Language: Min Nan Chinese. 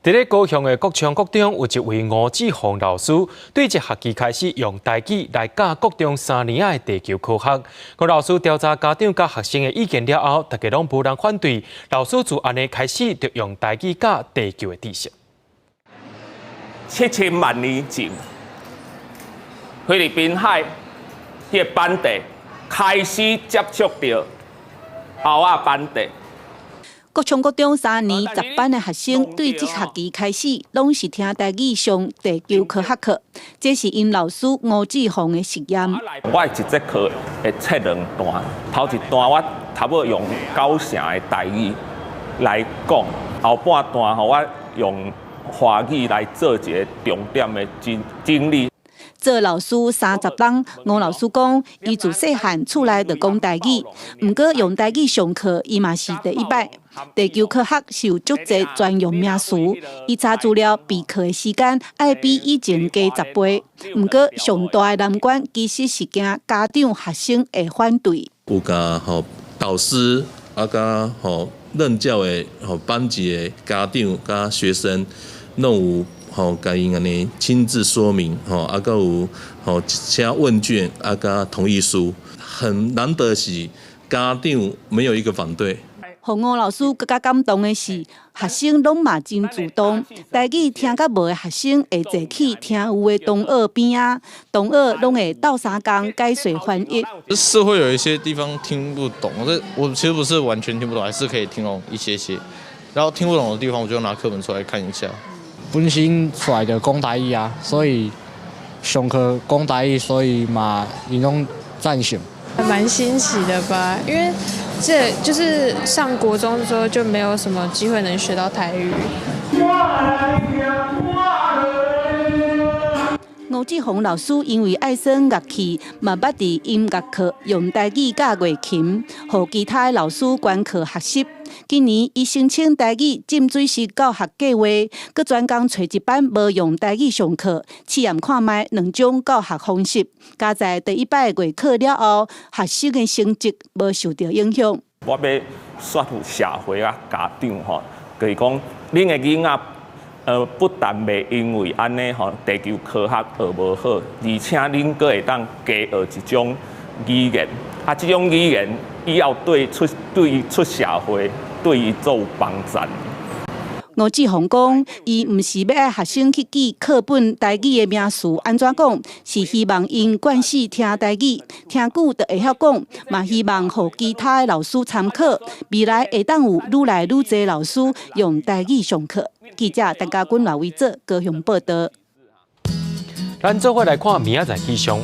佇咧高雄的國昌國中有一位吳志宏老師，對這學期開始用台語來教國中三年仔的地球科學。吳老師調查家長佮學生的意見了後，大家攏無人反對，老師就按呢開始就用台語教地球的知識。7000萬年前，菲律賓海彼个板塊開始接觸著歐亞板塊。國昌國中三年十班的學生對這學期開始，攏是聽台語上地球科學課。這是𪜶老師吳志宏的實驗。我一節課會切兩段，頭一段我差不多用九成的台語來講，後半段吼我用華語來做一个重點的整理。做老師30冬，吳老師講，伊自細漢厝內就講台語，毋過用台語上課，伊嘛是第一擺。地球科學是有足濟專用名詞，伊查資料備課的時間愛比以前加10倍。毋過上大的難關其實是驚家長學生會反對。有共吼導師啊，佮吼任教的吼班級的家長佮學生，攏有吼共𪜶按呢親自說明吼，啊，閣有吼寫問卷啊，佮同意書，很難得是家長沒有一個反對。予吳老師閣較感動的是，學生攏嘛真主動，台語聽較無的學生會坐去聽有的同學邊仔，同學攏會鬥相共解說翻譯。是會有一些地方聽不懂，這我其實不是完全聽不懂，還是可以聽懂一些些。然後聽不懂的地方，我就拿課本出來看一下。本身出來就講台語啊，所以上課講台語，所以嘛，𪜶攏贊成。蠻欣喜的吧，因為這就是上國中之後就沒有什麼機會能學到台語。吳志宏老師因為愛耍樂器，嘛捌佇音樂課用台語教月琴，予其他的老師觀課學習。今年伊申請台語浸水式教學計劃，閣專工揣一班無用台語上課，試驗看覓兩種教學方式。佳哉第一擺月考了後，學生的成績無受著影響。我欲說服社會佮家長吼，就是講恁的囡仔，不但袂因為按呢吼地球科學學無好，而且恁閣會當加學一種語言，啊，這種語言以後對出社會對伊做有幫助。吳志宏講，伊毋是欲愛學生去記課本台語的名詞按怎講，是希望𪜶慣勢聽台語，聽久就會曉講，嘛希望予其他的老師參考，未來會當有愈來愈濟老師用台語上課。記者陳家軍、賴維哲高雄報道。咱做伙來看明仔載氣象。